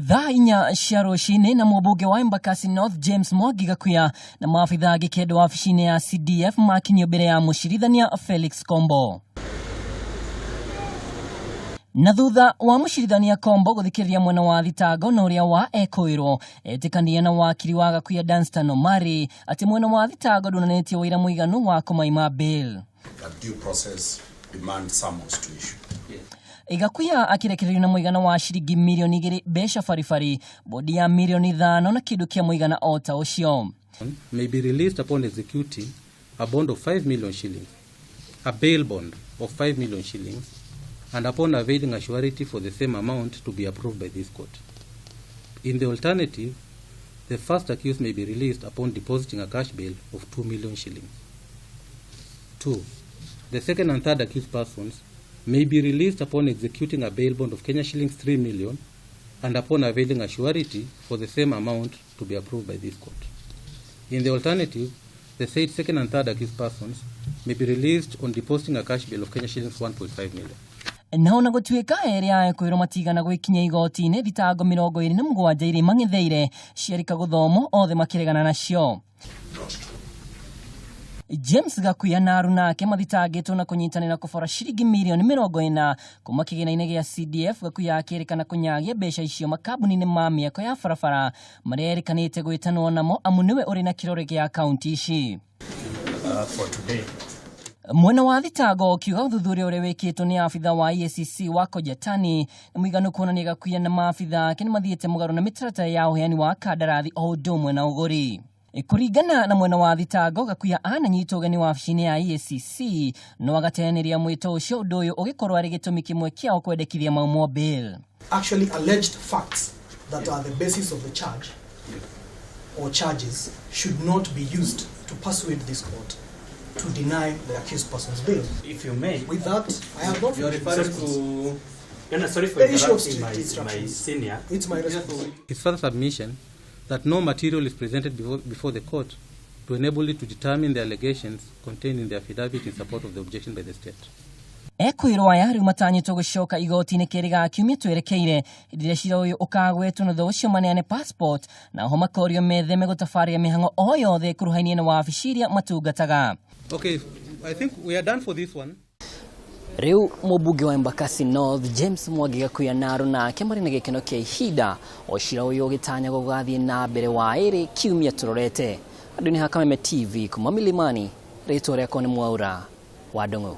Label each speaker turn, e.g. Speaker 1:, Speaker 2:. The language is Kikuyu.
Speaker 1: Thaa 4 cia rũcinĩ na mũmbunge wa Embakasi North James Mwangi Gakuya na maabitha angĩ kenda wabici-inĩ ya CDF makinyio mbere ya mũcirithania Felix Kombo. Na thutha wa mũcirithania Kombo gũthikĩrĩria mwena wa thitango na ũrĩa wa ekũĩrwo, etĩkania na wakiri wa Gakuya Danstan Omari atĩ mwena wa thitango ndũnanĩtie ũira mũiganu wa kũmaima bail.
Speaker 2: That due process demands summons to issue.
Speaker 1: Gakuya akĩrekererio na mũigana wa ciringi mirioni 2 mbeca baribari, bodi ya mirioni 5 na kĩndũ kĩa mũigana o ta ũcio.
Speaker 3: May be released upon executing a bond of 5 million shillings, a bail bond of 5 million shillings, and upon availing a surety for the same amount to be approved by this court. In the alternative, the first accused may be released upon depositing a cash bail of 2 million shillings. 2. The second and third accused persons may be released upon executing a bail bond of Kenya shillings 3 million and upon availing a surety for the same amount to be approved by this court. In the alternative, the said second and third accused persons may be released on depositing a cash bail of Kenya shillings 1.5 million.
Speaker 1: Na ona gũtuĩka erĩ a ekwĩrwo matigana gwĩkinya igoti-inĩ, thitango 27 iria mang'etheire ciarika gũthomwo othe makĩregana nacio. James Gakuya na aruna ake mathitangĩtwo na kũnyitanĩra kũbora ciringi mirioni 40 kuma kĩgĩna-inĩ gĩa CDF. Gakuya akĩrĩkana kũnyagia mbeca icio makambuni-inĩ ma mĩako ya barabara marĩa erĩkanĩte gwĩtanwo namo amu nĩwe ũrĩ na kĩrore gĩa akaunti ici.
Speaker 2: For today.
Speaker 1: Mwena wa thitango ũkiuga ũthuthuria ũrĩa wĩkĩtwo nĩ abitha wa EACC wa Kojatani na mũigano kuonania Gakuya na maabitha ake nĩ mathiĩte mũgarũ na mĩtaratara ya ũheani wa kandarathi o ũndũ ũmwe na ũgũri. Kũringana na mwena wa thitango, Gakuya ananyitwo ũgeni wabici-inĩ ya EACC no agateanĩria mwĩto ũcio, ũndũ ũyũ ũgĩkorwo arĩ gĩtũmi kĩmwe kĩao kwendekithia maumwo bail.
Speaker 4: Actually alleged facts that are the basis of the charge or charges should not be used to persuade this court to deny the accused person's bail.
Speaker 5: If you may,
Speaker 4: With that, I have not
Speaker 3: You are
Speaker 4: finished my
Speaker 3: referring
Speaker 4: response.
Speaker 3: to
Speaker 5: No, no, sorry for
Speaker 4: The issue of
Speaker 5: interrupting
Speaker 4: strict
Speaker 5: my
Speaker 4: instructions.
Speaker 5: senior.
Speaker 4: It's my response.
Speaker 3: His further submission that no material is presented before the court to enable it to determine the allegations contained in the affidavit in support of the objection by the state.
Speaker 1: Ekwĩrwo aya rĩu matanyĩtwo gũcoka igoti-inĩ kerĩ ga kiumia twerekeire, hĩndĩ ĩrĩa cira ũyũ ũkagwetwo, na thutha ũcio maneane passport na oho makorio metheme gũtabarĩra mĩhang'o o yothe ĩkuruhainie na wabici iria matungataga.
Speaker 3: Okay, I think we are done for this one.
Speaker 1: Rĩu mũmbunge wa Embakasi North James Mwangi Gakuya na aruna ake marĩ na gĩkeno kĩa ihinda o cira ũyũ ũgĩtanyagwo gũgathiĩ na mbere wa ĩrĩ kiumia tũrorete. Andũ nĩ ha Kameme TV kuma Milimani, rĩtwa rĩakwa nĩ Mwaura wa Ndung'u.